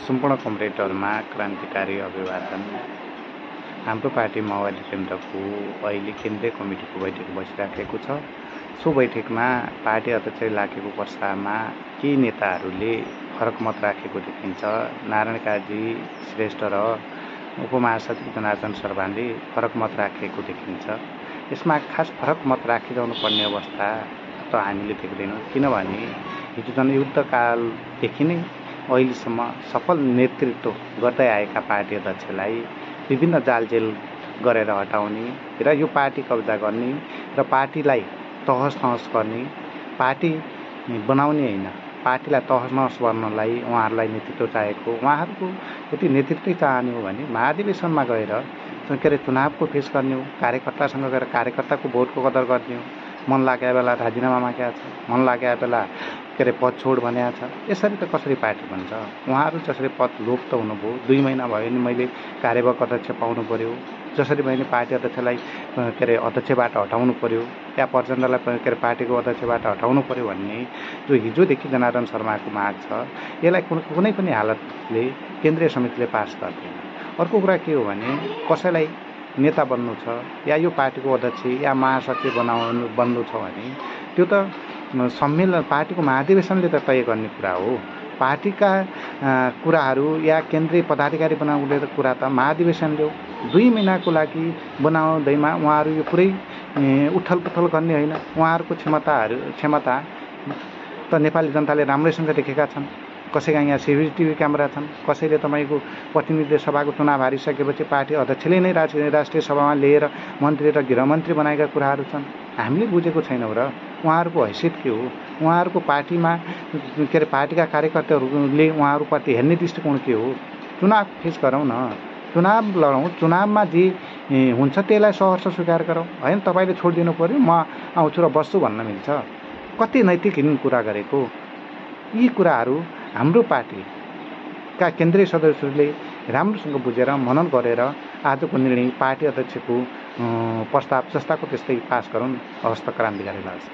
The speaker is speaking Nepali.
सम्पूर्ण कमरेडहरूमा क्रान्तिकारी अभिवादन। हाम्रो पार्टी माओवादी केन्द्रको अहिले केन्द्रीय कमिटीको बैठक बसिराखेको छ। सो बैठकमा पार्टी अध्यक्ष लागेको प्रस्तावमा केही नेताहरूले फरक मत राखेको देखिन्छ। नारायण काजी श्रेष्ठ र उपमहासचिव जनार्दन शर्माले फरक मत राखेको देखिन्छ। यसमा खास फरक मत राखिरहनु पर्ने अवस्था त हामीले देख्दैनौँ, किनभने हिजो जनयुद्धकालदेखि नै अहिलेसम्म सफल नेतृत्व गर्दै आएका पार्टी अध्यक्षलाई विभिन्न जालजेल गरेर हटाउने र यो पार्टी कब्जा गर्ने र पार्टीलाई तहस नहस गर्ने, पार्टी बनाउने होइन, पार्टीलाई तहस नहस गर्नलाई उहाँहरूलाई नेतृत्व चाहिएको। उहाँहरूको यदि नेतृत्व चाहने हो भने महाधिवेशनमा गएर चुनावको फेस गर्ने हो, कार्यकर्तासँग गएर कार्यकर्ताको भोटको कदर गर्ने हो। मन लागेको बेला राजीनामा मागेको छ, मन लागेको बेला पद छोड भनेको छ। यसरी त कसरी पार्टी बन्छ? उहाँहरू जसरी पद लोप त हुनुभयो, 2 महिना भयो नि मैले कार्यवाहक अध्यक्ष पाउनु पर्यो, जसरी मैले पार्टी अध्यक्षलाई अध्यक्षबाट हटाउनु पर्यो या प्रचण्डलाई पार्टीको अध्यक्षबाट हटाउनु पर्यो भन्ने जो हिजोदेखि जनार्दन शर्माको माग छ, यसलाई कुनै पनि हालतले केन्द्रीय समितिले पास गर्दैन। अर्को कुरा के हो भने कसैलाई नेता बन्नु छ या यो पार्टीको अध्यक्ष या महासचिव बन्नु छ भने त्यो त सम्मेलन पार्टीको महाधिवेशनले त तय गर्ने कुरा हो। पार्टीका कुराहरू या केन्द्रीय पदाधिकारी बनाउने कुरा त महाधिवेशनले हो। 2 महिनाको लागि बनाउँदैमा उहाँहरू यो पुरै उथलपुथल गर्ने होइन। उहाँहरूको क्षमता त नेपाली जनताले राम्रैसँग देखेका छन्। कसैका यहाँ CCTV क्यामेरा छन्, कसैले तपाईँको प्रतिनिधि सभाको चुनाव हारिसकेपछि पार्टी अध्यक्षले नै राष्ट्रिय सभामा लिएर मन्त्री र गृहमन्त्री बनाएका कुराहरू छन्। हामीले बुझेको छैनौँ र उहाँहरूको हैसियत के हो? उहाँहरूको पार्टीमा पार्टीका कार्यकर्ताहरूले उहाँहरूप्रति हेर्ने दृष्टिकोण के हो? चुनाव फेस गरौँ न, चुनाव लडौँ, चुनावमा जे हुन्छ त्यसलाई सहर्ष स्वीकार गरौँ। होइन तपाईँले छोडिदिनु पऱ्यो, म आउँछु र बस्छु भन्न मिल्छ? कति नैतिकहीन कुरा गरेको? यी कुराहरू हाम्रो पार्टीका केन्द्रीय सदस्यहरूले राम्रोसँग बुझेर मनन गरेर आजको निर्णय पार्टी अध्यक्षको प्रस्ताव जस्ताको त्यस्तै पास गरौँ। हस्त क्रान्तिकारी लाग्छ।